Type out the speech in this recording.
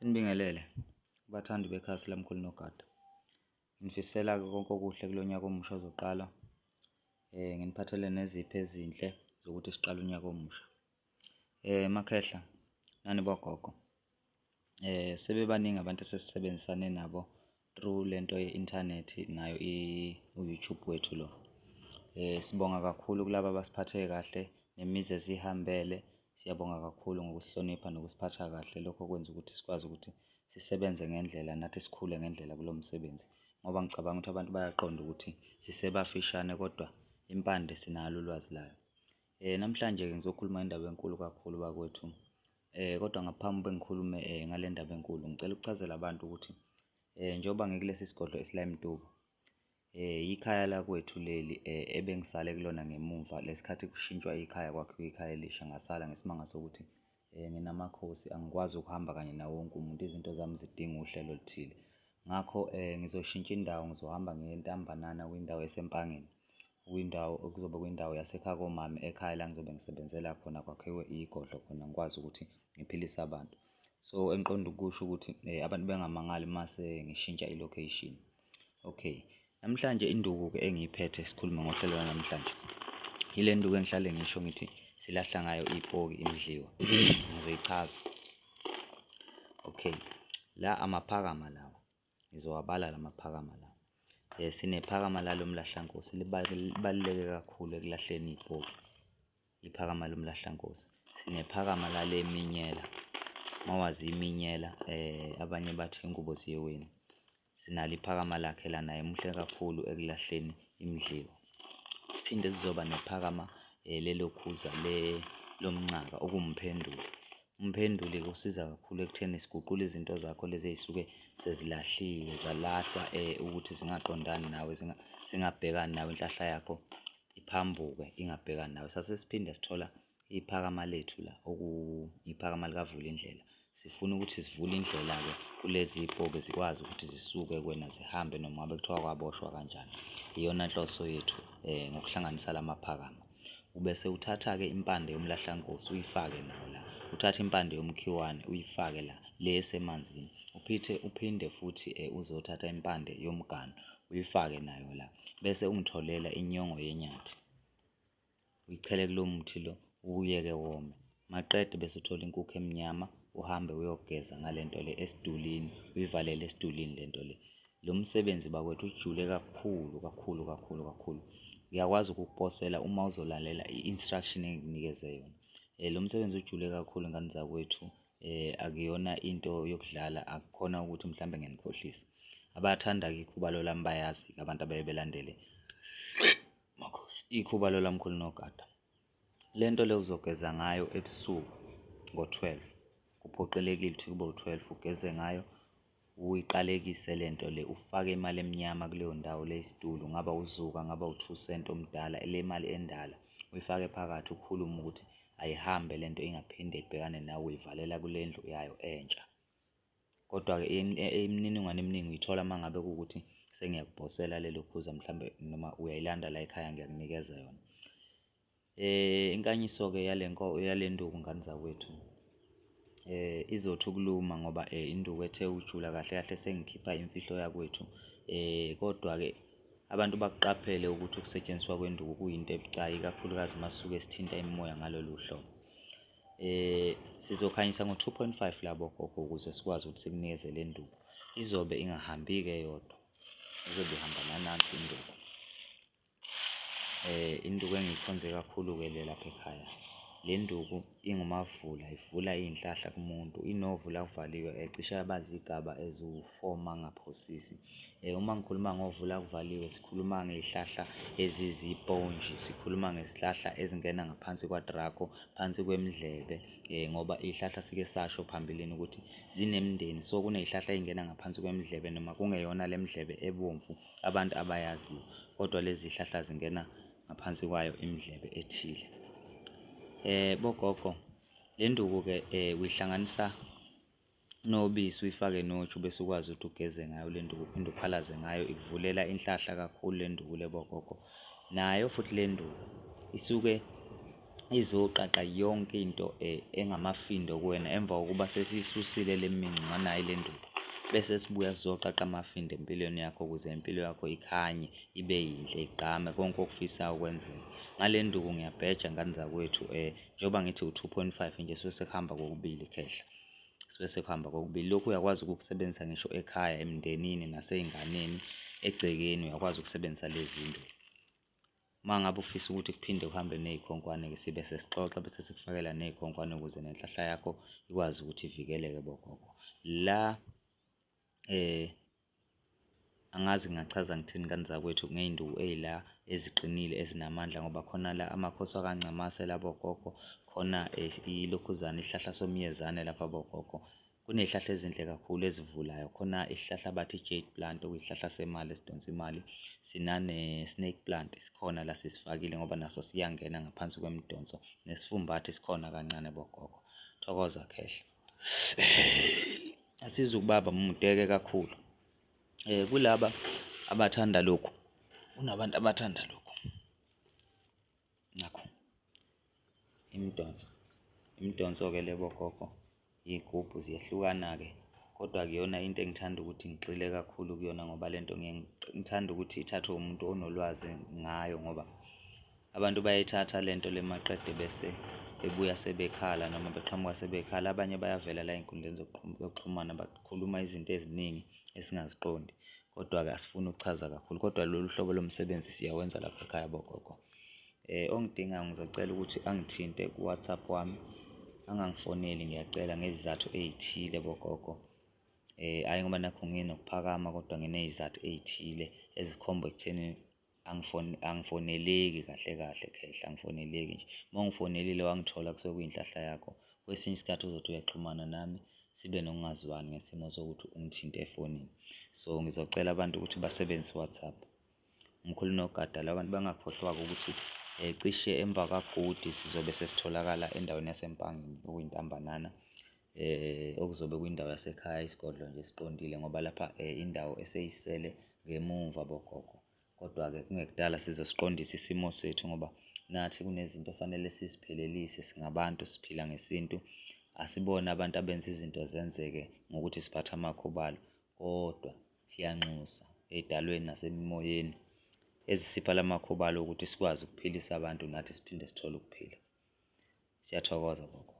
Sinibingelele bathandi bekhasi lamkhulu Nogada. Nginifisela konke okuhle kulo nyaka omusha ozoqala. Nginiphathele nezipho ezinhle zokuthi siqale unyaka omusha. Makhehla nani bogogo, sebebaningi abantu esesisebenzisane nabo through lento ye-inthanethi nayo u-YouTube wethu lo. Sibonga kakhulu kulaba abasiphathe kahle nemizi esiyihambele. Siyabonga kakhulu ngokusihlonipha nokusiphatha kahle. Lokho kwenza ukuthi sikwazi ukuthi sisebenze ngendlela nathi sikhule ngendlela kulo msebenzi ngoba ngicabanga ukuthi abantu bayaqonda ukuthi sisebafishane kodwa impande sinalo ulwazi layo. Namhlanje-ke ngizokhuluma ngendaba enkulu kakhulu bakwethu, kodwa ngaphambi bengikhulume ngale ndaba enkulu, ngicela ukuchazela abantu ukuthi njengoba ngikulesi sigodlo esila eMtuba, ikhaya lakwethu leli ebengisale kulona ngemumva lesikhathi kushintshwa ikhaya kwakhiwa ikhaya elisha, ngasala ngesimanga sokuthi nginamakhosi angikwazi ukuhamba kanye nawo wonke umuntu, izinto zami zidinga uhlelo oluthile. Ngakho ngizoshintsha indawo, ngizohamba ngiye eNtambanana kwindawo eseMpangeni, kwindawo okuzobe kuyindawo yasekhaya komame ekhaya la engizobe ngisebenzela khona kwakhiwe igodlo khona ngikwazi ukuthi ngiphilise abantu. So, engiqonde ukukusho ukuthi abantu bengamangali mase ngishintsha i-location. Okay, namhlanje induku-ke engiyiphethe sikhulume ngohlelo lwanamhlanje, ile nduku engihlale ngisho ngithi silahla ngayo ipoki imidliwa. Ngizoyichaza. Okay, la amaphakama lawa, ngizowabala la maphakama lawa. Sinephakama lalo mlahlankosi, libaluleke kakhulu ekulahleni iy'poki, iphakama lomlahlankosi. Sinephakama lale minyela, mawazi iminyela abanye bathi ingubo ziyeweni. Sinalo iphakama lakhe la, naye muhle kakhulu ekulahleni imidliwa. Siphinde sizoba nephakama lelokhuza lomnxaka okuwumphenduli. Umphenduli-ke usiza kakhulu ekutheni siguqule izinto zakho lezi ey'suke sezilahliwe zalahlwa ukuthi zingaqondani nawe, zingabhekani nawe, inhlahla yakho iphambuke ingabhekani nawe. Sase siphinde sithola iphakama lethu la iphakama likaVulindlela. Sifuna ukuthi sivule indlela-ke kulezi y'poki zikwazi ukuthi zisuke kuwena zihambe noma ngabe kuthiwa kwaboshwa kanjani. Iyona nhloso yethu ngokuhlanganisa la maphakama. Ubese uthatha-ke impande yomlahlankosi uyifake nayo la, uthathe impande yomkhiwane uyifake la, le esemanzini, uphithe uphinde futhi uzothatha impande yomganu uyifake nayo la, bese ungitholela inyongo yenyathi uyichele kulo muthi lo, uwuyeke wome. Maqede bese uthola inkukhu emnyama uhambe uyogeza ngale nto le esidulini, uyivalele esidulini le nto le. Lo msebenzi bakwethu ujule kakhulu kakhulu kakhulu kakhulu. Ngiyakwazi ukukuposela uma uzolalela i-instruction engikunikeze yona. Lo msebenzi ujule kakhulu ngane zakwethu, akuyona into yokudlala, akukhona ukuthi mhlawumbe ngiyanikhohlisa. Abathanda-ke ikhubalo lami bayazi-ke abantu abaye belandele makhosi ikhubalo lamkhulu Nogada. Le nto le uzogeza ngayo ebusuku ngo-12, kuphoqelekile ukuthi kube u-12 ugeze ngayo, uyiqalekise le nto le, ufake imali emnyama kuleyo ndawo le isitulu, ngaba uzuka, ngaba u-two cent omdala, le mali endala uyifake phakathi ukhulume ukuthi ayihambe le nto ingaphinde ibhekane nawe, uyivalela kule ndlu yayo entsha. Kodwa-ke imininingwane eminingi uyithola uma ngabe kuwukuthi sengiyakuposela lelo phuza mhlawumbe noma uyayilanda la ekhaya ngiyakunikeza yona. Inkanyiso-ke yale yale nduku ngane zakwethu izothi ukuluma ngoba induku ethe ujula kahle kahle sengikhipha imfihlo yakwethu. Kodwa-ke abantu bakuqaphele ukuthi ukusetshenziswa kwenduku kuyinto ebucayi ikakhulukazi uma sisuke sithinta imimoya ngalolu hlobo. Sizokhanyisa ngo-2.5 labo gogo ukuze sikwazi ukuthi sikunikeze le nduku. Izobe ingahambi-ke yodwa, izobe ihamba nanansi induku. Induku engiyikhonze kakhulu-ke le lapha ekhaya. Le nduku ingumavula, ivula iy'nhlahla kumuntu, inovula kuvaliwe cishe yaba zigaba eziwu-four uma ngingaphosisi. Uma ngikhuluma ngovula kuvaliwe sikhuluma ngey'hlahla eziziponji, sikhuluma ngezihlahla ezingena ngaphansi kwadrako, phansi kwemidlebe ngoba iy'hlahla sike sasho phambilini ukuthi zinemindeni, so kuney'hlahla ey'ngena ngaphansi kwemidlebe noma kungeyona le mdlebe ebomvu abantu abayaziyo, kodwa lezi hlahla zingena ngaphansi kwayo imidlebe ethile. Bogogo, le nduku-ke uyihlanganisa nobisi uyifake noju bese ukwazi ukuthi ugeze ngayo le nduku uphinde uphalaze ngayo, ikuvulela inhlahla kakhulu le nduku le bogogo. Nayo futhi le nduku isuke Izoqaqa yonke into engamafindo kuwena emva kokuba sesiyisusile le mincu nganayi le nduku, bese sibuya sizoqaqa amafindo empilweni yakho ukuze impilo yakho ikhanye, ibe yinhle, igqame, konke okufisayo kwenzeke. Ngale nduku ngiyabheja ngane zakwethu njengoba ngithi u-two point five nje suke sekuhamba kokubili khehla, suke sekuhamba kokubili. Lokhu uyakwazi ukukusebenzisa ngisho ekhaya, emndenini nasey'nganeni, egcekeni uyakwazi ukusebenzisa lezi nduku. Uma ngabe ufisa ukuthi kuphinde kuhambe ney'khonkwane-ke sibe sesixoxa bese sikufakela ney'khonkwane ukuze nenhlahla yakho ikwazi ukuthi ivikeleke bogogo. La angazi ngingachaza ngithini ngane zakwethu ngey'nduku ey'la eziqinile ezinamandla ngoba khona la amakhosi akaNcamase la bogogo, khona ilokhuzana isihlahla somyezane lapha bogogo. Kuney'hlahla ezinhle kakhulu ezivulayo, khona isihlahla abathi i-jade plant okuyisihlahla semali esidonsa imali, sinane-snake plant sikhona la sisifakile ngoba naso siyangena ngaphansi kwemidonso, nesifumbathi sikhona kancane bogogo. Thokoza khehla. Asizukubaba mude-ke kakhulu. Kulaba abathanda lokhu, kunabantu abathanda lokhu, nakhu imidonso. Imidonso-ke le bogogo, iy'gubhu ziyehlukana-ke kodwa akuyona into engithanda ukuthi ngigxile kakhulu kuyona ngoba le nto ngiye ngithande ukuthi ithathwe umuntu onolwazi ngayo ngoba abantu bayayithatha le nto le maqede bese bebuya sebekhala noma beqhamuka sebekhala. Abanye bayavela la ey'nkundleni zokuxhumana bakhuluma izinto eziningi esingaziqondi, kodwa-ke asifuni ukuchaza kakhulu kodwa lolu hlobo lomsebenzi siyawenza lapha ekhaya bogogo. Ongidingayo ngizocela ukuthi angithinte ku-WhatsApp wami, angangifoneli ngiyacela ngezizathu ey'thile bogogo. Hhayi ngoba nakhu nginokuphakama kodwa nginey'zathu ey'thile ezikhomba ekuthenini angifoneleki kahle kahle khehla, angifoneleki nje. Uma ungifonelile wangithola kusuke kuyinhlahla yakho, kwesinye isikhathi uzothi uyaxhumana nami sibe nokungazwani ngesimo sokuthi ungithinte efonini. So, ngizocela abantu ukuthi basebenzise u-WhatsApp. Umkhulu uNogada lo, abantu bangakhohlwa-ke ukuthi cishe emva kwagudi sizobe sesitholakala endaweni yaseMpangeni okuyiNtambanana okuzobe kuyindawo yasekhaya isigodlo nje esiqondile ngoba lapha indawo eseyisele ngemumva bogogo. Kodwa-ke kungekudala sizosiqondisa isimo sethu ngoba nathi kunezinto ofanele siziphelelise singabantu siphila ngesintu. Asibona abantu abenza izinto zenzeke ngokuthi siphathe amakhubalo kodwa siyanxusa ey'dalweni nasemimoyeni ezisipha la makhubalo ukuthi sikwazi ukuphilisa abantu nathi siphinde sithole ukuphila. Siyathokoza gogo.